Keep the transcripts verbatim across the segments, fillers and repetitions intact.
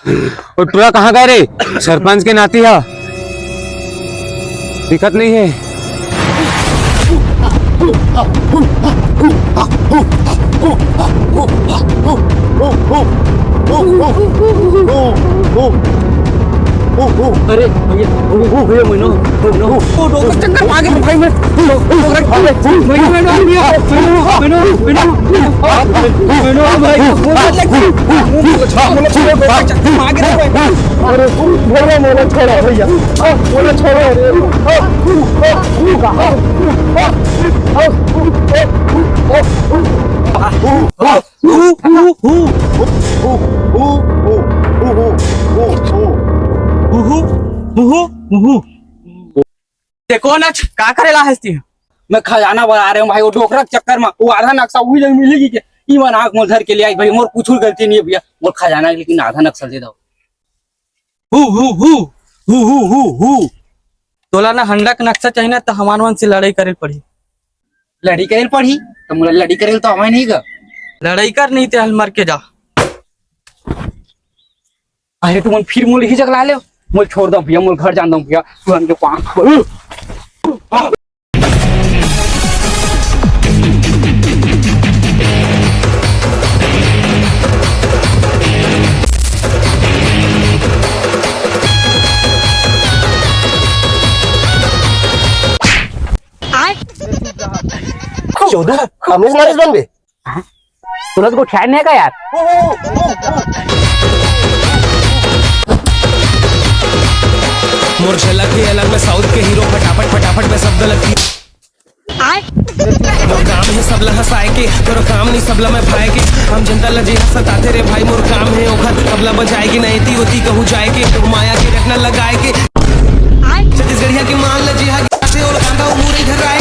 वो टुरा कहाँ गए रे? सरपंच के नाती ह, दिखत नहीं है। अरे भैया, ओ, ओ, भैया, मनो, मनो। ओ, डोकर चक्कर में आ गया भाई मैं। ओ, डोकर, भैया, मनो, मनो, मनो, मनो, मनो, भाई, ओ, चक्कर में आ गया भाई। अरे, भैया, मोला छोड़ा, भैया। आ, मोला छोड़ा, अरे। आ, आ, आ, आ, आ, आ, आ, आ, आ, आ, आ, हु, हु, हु। हु, हु, हु, हु, हु, हु। हु, हु, हु, हु, हु। ते कौन अच? का करे ला हस्ती? मैं खजाना बना रहे हूँ भाई, वो डोकरा के चक्कर में वो आधा नक्शा वही जगह मिलेगी क्या? ई मन आँख मोल धर के ले आई भाई, मोर कुछ गलती नहीं है भैया, मोर खजाना है, लेकिन आधा नक्शा दे दो। हु, हु, हु, हु, हु, हु, हु। तोला ना हंडा के नक्शा चाहिए ना, तो हमार मन से लड़ाई करे पड़ही। लड़ाई करे पड़ही? तो मोला लड़ाई करे तो हमें नहीं गा। लड़ाई कर, नहीं ते हल मर के जा। अरे तुमन फिर मोला ही जगह ला ले, मोला छोड़ दो भैया, मोला घर जान दो भैया, तुरंत के पाँच। चौदह, हम इस नरेश बनबे। हाँ? तुरंत को ख्याल नहीं का यार। मोर झलक के अलग में साउथ के हीरो, फटाफट फटाफट में शब्द लगती। मोर काम है सबला हंसाए के, तोर काम नहीं सबला मैं भाए के। हम जनता ला जी हंसत आते रे भाई, मोर काम है ओखर तबला बजाए के, नहीं ती होती कहूँ जाए के, तो माया के रखना लगाए के। छत्तीसगढ़िया के मान ला जी हा, आते और गांधा मुरई घर आए।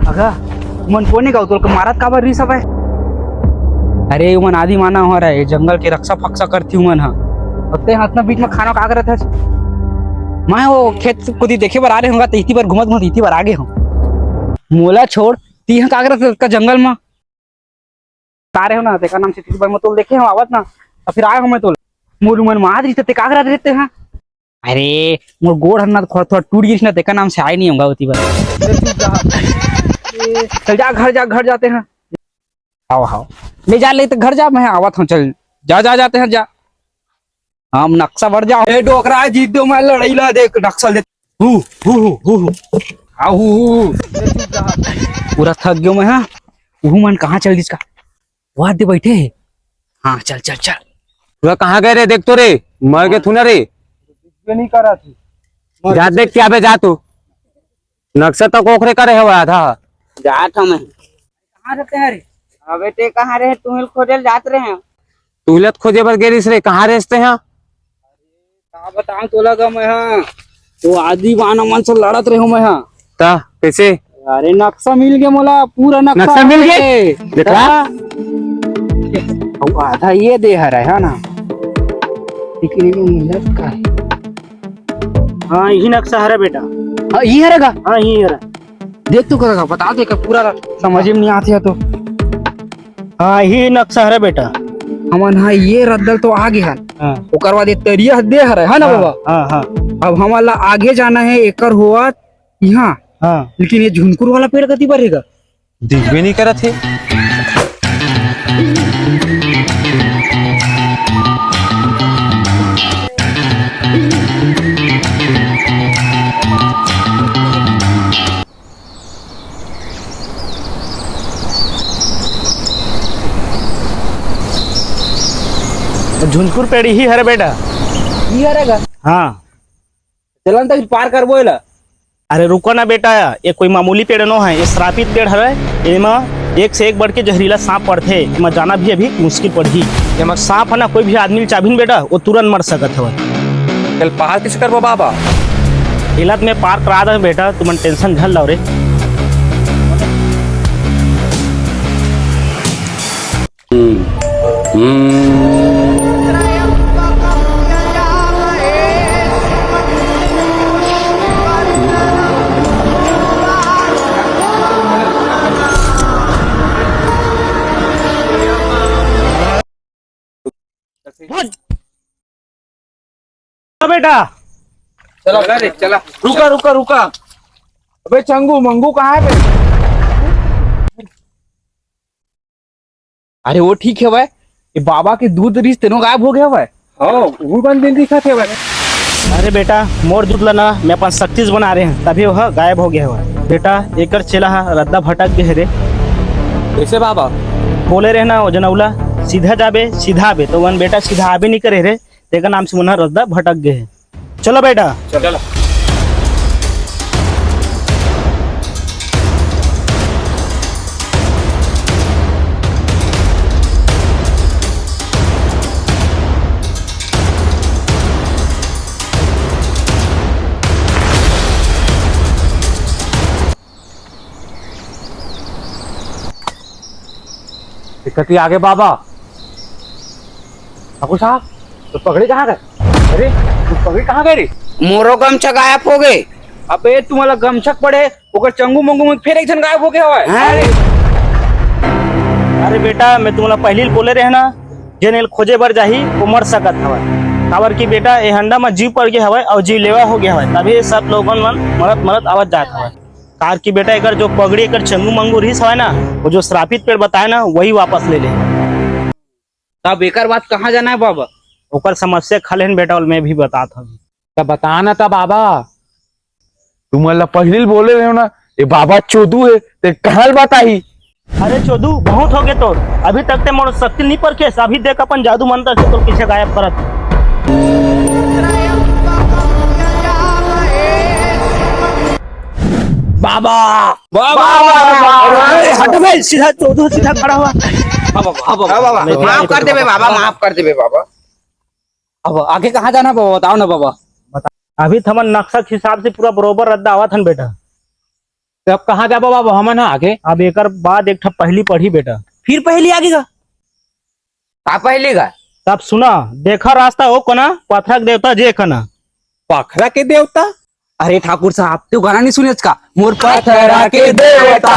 अगा, उमन कोने का उतल के मारत काबर रही सब है? अरे, उमन आदि मानव हरय, जंगल के रक्षा फक्षा करती उमन ह। अउ ते ह अतना बीच में खाना का करत हस? मैं वो खेत कोती देखे बर आ रहे होंगा, तो इतनी बार घूमत घूमत इतनी बार आ गए हो। मोला छोड़, ती ह का करत हस का जंगल में? तारे हो ना, तेका नाम से तीन बार मैं तोल देखे हो आवत ना, तो फिर आए हो मैं तोल। मोर मन मार रही ते का करत रहते हैं? अरे, मोर गोड़ हर ना थोड़ा, थोड़ा टूट गिस ना, तेका नाम से आए नहीं होगा होती बार। चल जा घर, जा घर जाते हैं। आओ, आओ। ले जा, ले तो घर जा, मैं आवत हूँ, चल। जा, जा, जाते हैं, जा। हम नक्शा बढ़ जाओ। ए, डोकरा, जीत दो, मैं लड़ाई ला देख, नक्शा दे। हु, हु, हु, हु, हु। आ, हु, हु, हु। पूरा थक गयो मैं, हाँ। उहू मन कहाँ चल गिस का? वाह दे बैठे हे। हाँ, चल, चल, चल। पूरा कहाँ गए रे? देख तो रे, मर गए थू ना रे। ये नहीं करा थी। जा देख क्या बे, जा तू। नक्शा तो कोखरे करे हवा था। जात हूँ मैं। कहाँ रहते हैं रे? अबे ते कहाँ रहे? तुहिल खोजल जात रहे हैं। तुहिलत खोजे बर गेरिस रे, कहाँ रहते हैं? का बताऊं तोला गा मैं हा, तो आदि बाना मन से लड़त रहे हूँ मैं हा। ता कैसे? अरे नक्शा मिल गया मोला, पूरा नक्शा नक्शा मिल गया? मिल गया। देखा? हाँ। अब आधा ये दे हरा है ना, लेकिन ये मिलत का है? हाँ, यही नक्शा हरा बेटा। हाँ, यही हरा का? हाँ, यही हरा। देख तो करा, बता दे का पूरा समझ में नहीं आते है तो। हाँ, यही नक्शा हरा बेटा। हमन हा ये रद्दल तो आ गे हन। हाँ। ओकर बाद ये तरिया दे हरा है ना हाँ, बाबा? हाँ, हाँ। अब हमन ला आगे जाना है, एकर होवत यहाँ। हाँ। लेकिन ये झुनकुर वाला पेड़ कति बर हे गा? दिखबे नहीं करत हे। झुनकुर पेड़ ही हरे बेटा। ही हरे गा? हाँ। चलन त फिर पार करबो एला। अरे रुको ना बेटा, ये कोई मामूली पेड़ नो है, ये श्रापित पेड़ हवे। एमा एक से एक बढ़ के जहरीला सांप पड़थे, एमा जाना भी अभी मुश्किल पड़ही। एमा सांप है ना, कोई भी आदमी ल चाभिन बेटा, वो तुरंत मर सकत हवे। चल पार किसे करबो बाबा? एला त मैं पार करा दे बेटा, तुमन टेंशन झन लाओ रे। हाँ बेटा। चला, चला रे, चला। रुका, रुका, रुका। अबे चंगू मंगू कहाँ है बे? अरे वो ठीक है भाई, ये बाबा के दूध रिस तेनो गायब हो गया भाई। हाँ, वो बन दिन दिखा थे भाई। अरे बेटा, मोर दूध ला ना मैं अपन शक्ति से बना रहे हैं, तभी वह गायब हो गया हुआ। बेटा, एकर चेला हा रद्दा भटक गए रे। कैसे बाबा? बोले रहे ना वो जनौला, सीधा जाबे सीधा आबे, तो वन बेटा सीधा आबे नहीं करे रे, तेकर नाम से मुन्ना रद्दा भटक गए है। चलो बेटा। चलो। दिक्कत ही आगे बाबा। ठाकुर साहब, तो पगड़ी कहाँ गए? अरे, तो पगड़ी कहाँ गए रे? मोरो गमछा गायब हो गए। अबे, तुम्हारा गमछा पड़े, ओकर चंगू मंगू में फिर एक जन गायब हो गया हुआ है। हाँ? अरे बेटा, मैं तुम्हारा पहले ही बोले रहे ना, जेन एल खोजे बर जाही, वो मर सकत हवय। काबर कि बेटा, ए हंडा म जीव पड़ गया हवय और जीव लेवा हो गया हवय, तभी सब लोगन मन मरत मरत आवत जात हवय। कार की बेटा, एकर जो पगड़ी, एकर चंगू मंगू रहिस हवय ना, वो जो श्रापित पेड़ बताए ना, वही वापस ले ले। तब एकर बाद कहाँ जाना है बाबा? ओकर समस्या खलेन बेटा, और मैं भी बतात हूँ। तब बता ना तब बाबा, तुमन ला पहिली बोले रहे ना, ये बाबा चोदू है, ते कहाँ ल बताही? अरे चोदू, बहुत हो गए तोर। अभी तक ते मोर शक्ति नहीं परखेस, अभी देख अपन जादू मंत्र से तोर पीछे गायब करत। बाबा, बाबा, बाबा। अरे, हट बे, सीधा चोदू सीधा खड़ा हुआ। हाँ बाबा, हाँ बाबा। हाँ बाबा, माफ कर देबे बाबा, माफ कर देबे बाबा। अब आगे कहाँ जाना बाबा, बताओ ना बाबा। अभी तो हमन नक्शा के हिसाब से पूरा बरोबर रद्दा आवत हन बेटा। तो अब कहाँ जाबो बाबा हमन ह आगे? अब एकर बाद एक ठा पहली पढ़ी बेटा। फिर पहली आगे का? का पहली का? तब सुना, देखा रास्ता ओ कोना, पथरा के देवता जे कना। पथरा के देवता? अरे ठाकुर साहब, तू गाना नहीं सुनेस का? मोर पथरा के देवता।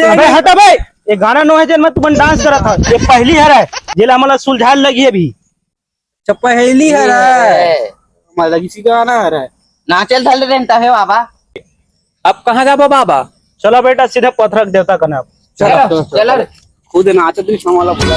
अबे हटा बे, ये गाना नो है जेन में तुमन डांस करत हव। ये पहली हर है, जेला हमला सुलझाए लगी अभी। अच्छा, पहली हर है। ये है। मतलब इसी गाना हर है। नाचल धल रहे तहे बाबा। अब कहाँ जाबो बाबा? चलो बेटा, सीधा पथरा के देवता कना। चलो, चलो। चलो रे। खुद नाचत भी छमाला बोला।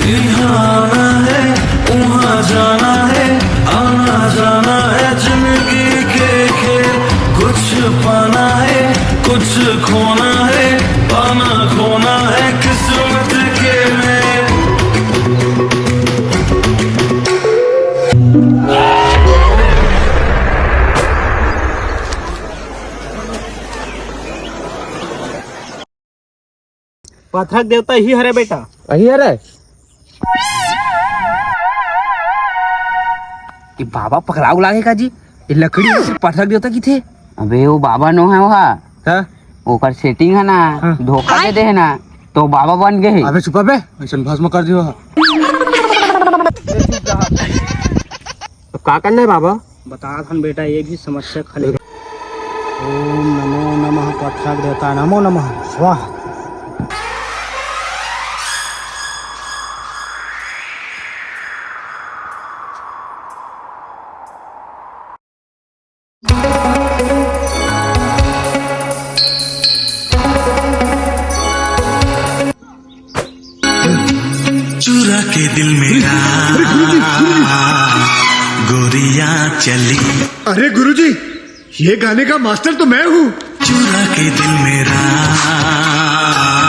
यहाँ आना है, वहाँ जाना है, आना जाना है जिंदगी के खेल। कुछ पाना है, कुछ खोना है, पाना खोना है किस्मत के मेल। पथरा के देवता ही हरे बेटा। अही हरे। ये बाबा पकड़ाऊ लागे का जी? ये लकड़ी में सिर्फ पथरा के देवता की थे। अबे वो बाबा नो है वहा। हाँ? ओकर सेटिंग है ना, हाँ। धोखा दे दे है ना, तो बाबा बन गए है। अबे चुप बे, ऐसन भस्म कर दियो। अब का करना है बाबा? बता थन बेटा, ये भी समस्या खले। ओम नमो नमः पथरा के देवता, नमो नमः स्वाहा। चुरा के दिल मेरा गोरिया चली। अरे गुरुजी, ये गाने का मास्टर तो मैं हूँ। चुरा के दिल मेरा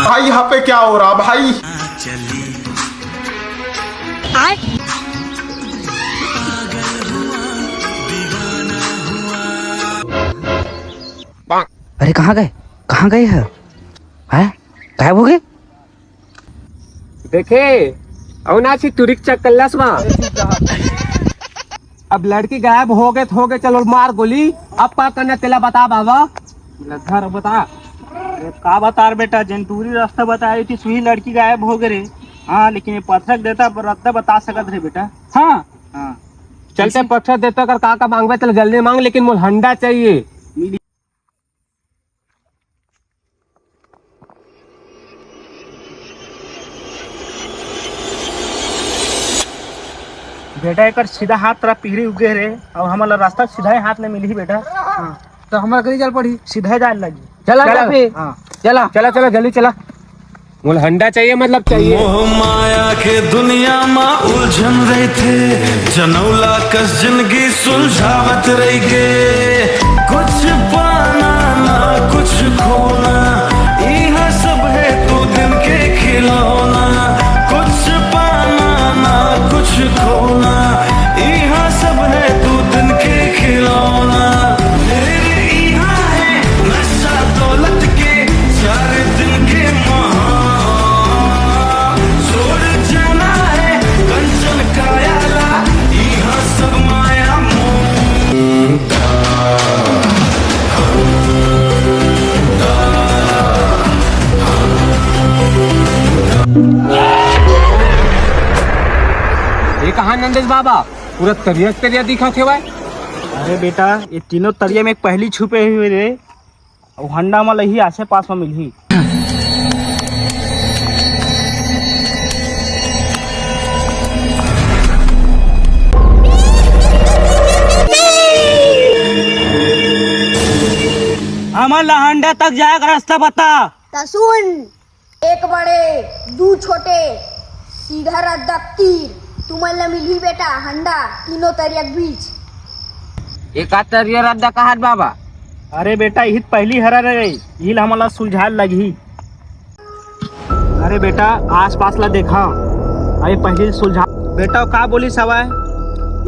भाई, यहाँ पे क्या हो रहा भाई? चली। अरे, कहाँ गए? कहाँ गए हैं? हैं? गायब हो गए? देखे, अउ ना सी टुरिक चक्कल्लस बा। अब लड़की गायब हो गए त हो गए, चलो मार गोली। अब का करना तेला बता बाबा। धर बता। अरे का बता रे बेटा, जेन टूरी रास्ता बताई थी, वही लड़की गायब हो गए रे। हाँ, लेकिन ये पत्थर देता पर रद्दा बता सकत रे बेटा। हाँ। हाँ। चलते पत्थर देता कर का का मांगबे, चल जल्दी मांग, लेकिन मोल हंडा चाहिए। बेटा, एकर सीधा हाथ तरफ पीढ़ी उगे रे, और हमला रास्ता सीधा ही हाथ में मिलही बेटा। हाँ, तो हमारा कहीं चल पड़ी। सीधा ही जाए लगी। चला चला। फिर। हाँ। चला। चला, चला, जल्दी चला। मोला हंडा चाहिए, मतलब चाहिए। मोह माया के दुनिया मा उलझन रहिथे, जनौला कस जिंदगी सुलझावत रहिगे। कुछ पाना ना कुछ खोना, इहाँ सब है तो दिन के खिलौना। कुछ पाना ना कुछ खोना, इहाँ सब है तो दिन के खिलौना। फिर इहाँ है नशा दौलत के चार दिन के महा। छोड़ जाना है कंचन काया ला, इहाँ सब माया मोह। ये कहाँ नंदेश बाबा? पूरा तरिया तरिया दिखत हेवय। अरे बेटा, ये तीनों तरिया में एक पहली छुपे हुए रे। अउ हंडा म लही आसे पास म मिलही। हमन ला हंडा तक जाए के रास्ता बता। त सुन, एक बड़े, दू छोटे, सीधा रद्दा तीर, तुमन ला मिलही बेटा हंडा तीनों तरिया के बीच। एका तरिया रद्दा कहात बाबा? अरे बेटा, इही त पहली हरा रे, इही ला हमन ला सुलझाए लगही। अरे बेटा, आसपास ला देखा, अरे पहली सुलझा। बेटा, का बोली सवाय?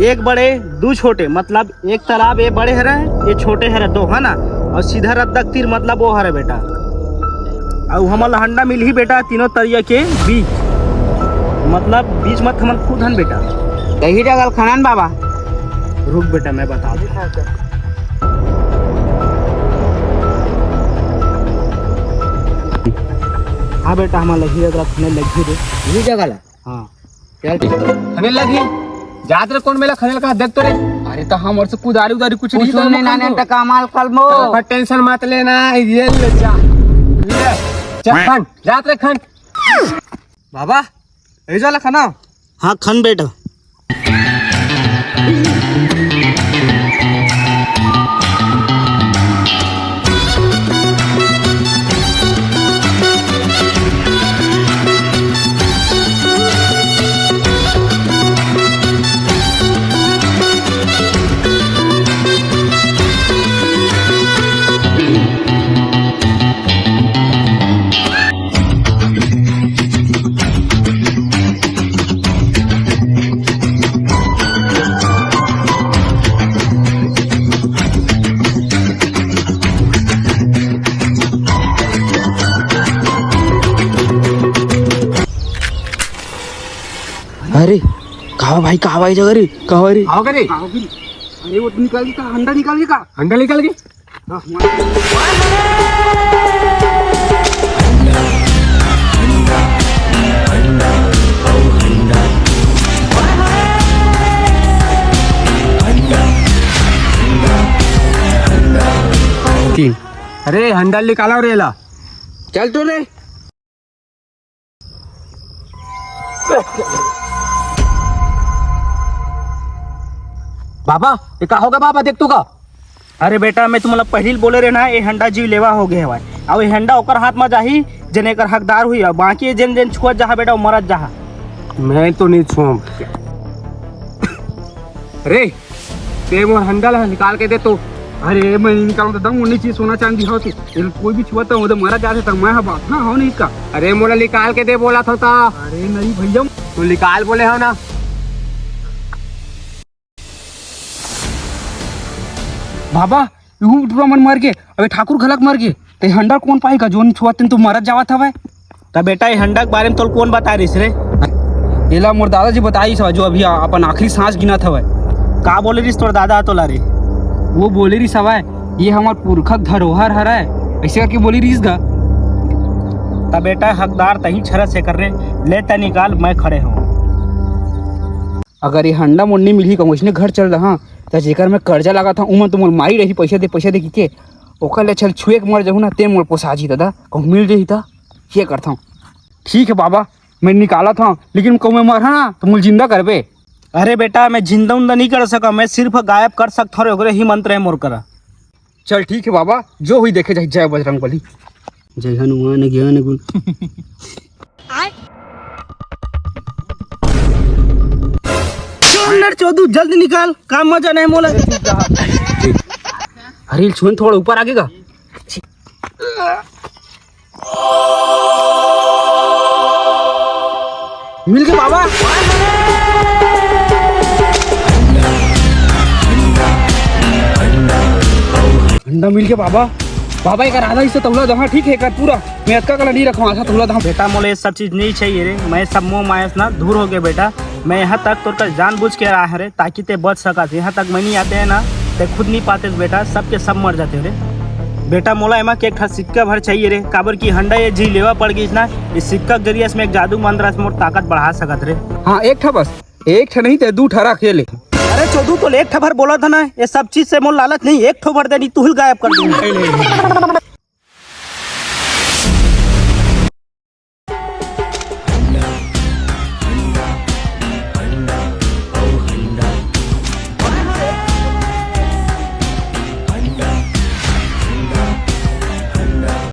एक बड़े, दू छोटे, मतलब एक तालाब ये बड़े हरे, ये छोटे हरे, दो है ना, और सीधा रद्दा तीर मतलब वो हरे बेटा। अउ हमन ला हंडा मिलही बेटा तीनों तरिया के बीच, मतलब बीच मत हमन खुद हन बेटा। दही डगल खनन बाबा। रुक बेटा, मैं बता दूं। हाँ बेटा, हमन लही रद्दा खने लगी रे। यही जगह ला। हाँ। चल ठीक। खने लगी। जात रे, कौन मेला खने लगा, देख तो रे। अरे तो हमर से कुदारी उदारी कुछ नहीं कुछ तो नहीं, नाने तो कमाल कलमो। तो टेंशन मत लेना, ये ले जा। ले। चल खन, जात रे खन। बाबा, ए जाला खाना। हाँ, खन बेटा। अरे, कहाँ भाई, कहाँ भाई जगह रे, कहाँ रे? आओ करे। अरे वो तो निकाल के का, अंडा निकाल के का? अंडा निकाल के? तीन। अरे हंडल निकालो रे ला। चल तो रे। बाबा, ये का होगा बाबा, देख तो का। अरे बेटा, मैं तुम्हाला पहिली बोले रहे ना, ये हंडा जीव लेवा हो गए हवाए। अब ये हंडा ओकर हाथ में जाही, जेन एकर हकदार हुई। अब बाकी जेन जेन छुअत जहा बेटा, वो मरत जहा। मैं तो नहीं छुआ। रे, ते मोर हंडा ला निकाल के दे तो। अरे, मैं नहीं निकालूं तो दम उन्नीस चीज सोना चांदी हो तो। ये कोई भी छुआ तो उधर मरा जाते तो मैं हवा। हाँ, हो नहीं इसका। अरे, मोला निकाल के दे बोला था ता। अरे नहीं भैया। तो निकाल बोले हो ना। बाबा, तुहू टूरा मन मर गे, अबे ठाकुर घलक मर गे, ते हंडा कोन पाही का, जोन छुआ तेन तो मरत जावत हवय। त बेटा, ये हंडा के बारे में तोल कोन बता रिस रे? एला मोर दादाजी बताइस हवय, जो अभी अपन आखिरी सांस गिनत हवय। का बोले रिस तोर दादा तोला रे? वो बोले रिस हवय, ये हमर पुरखा के धरोहर हरय, ऐसे करके बोले रिस गा। त बेटा, हकदार तही छरस हे कर रे, ले त निकाल, मैं खड़े हूँ। अगर ये हंडा मोर नी मिलही कहूँ, इसने घर चल रहा, त जेकर मैं कर्जा लगात हूँ, उमन तो मोर मारी रही, पैसा दे, पैसा दे की के, ओकर ले चल छुए के मर जाहूँ ना, ते मोर पोसा जी दादा, कहूँ मिल जाही त, ये करत हूँ। ठीक है बाबा, मैं निकालत हूँ, लेकिन कहूँ मैं मरहा ना, तो मोर जिंदा करबे? अरे बेटा, मैं जिंदा उंदा नहीं कर सका, मैं सिर्फ गायब कर सकता हूँ, ओकरे ही मंत्र है मोर करा। चल ठीक है बाबा, जो हुई देखे जाही। जय बजरंग बली। जय हनुमान ज्ञान गुण। चल नर चोदू, जल्दी निकाल, काम मजा नहीं मोला। अरे छुन थोड़ा ऊपर आगे का। मिल गया बाबा। अंडा मिल गया बाबा। बाबा, एक आधा हिस्सा तौला दहा, ठीक है, कर पूरा। मैं अतका कला नहीं रखवा, आधा तौला दहा। बेटा, मोला ये सब चीज नहीं चाहिए रे। मैं सब मोह माया से ना दूर हो गए बेटा। मैं यहाँ तक तोर कर जानबूझ के आया हूँ रे, ताकि ते बच सकत। यहाँ तक मैं नहीं आते है ना, ते खुद नहीं पाते बेटा। सबके सब मर जाते रे। बेटा, मोला एमा के एक ठा सिक्का भर चाहिए रे, काबर की हंडा ये जी लेवा पड़ गई ना। इस सिक्का के जरिए से मैं एक जादू मंत्र से मोर ताकत बढ़ा सकत रे। हाँ, एक ठा बस, एक ठा नहीं ते दू ठा रख ये ले। अरे चोदू, तो एक ठा भर बोला था ना, ये सब चीज से मोर लालच नहीं, एक ठो भर देनी, तुहल गायब कर दूंगा।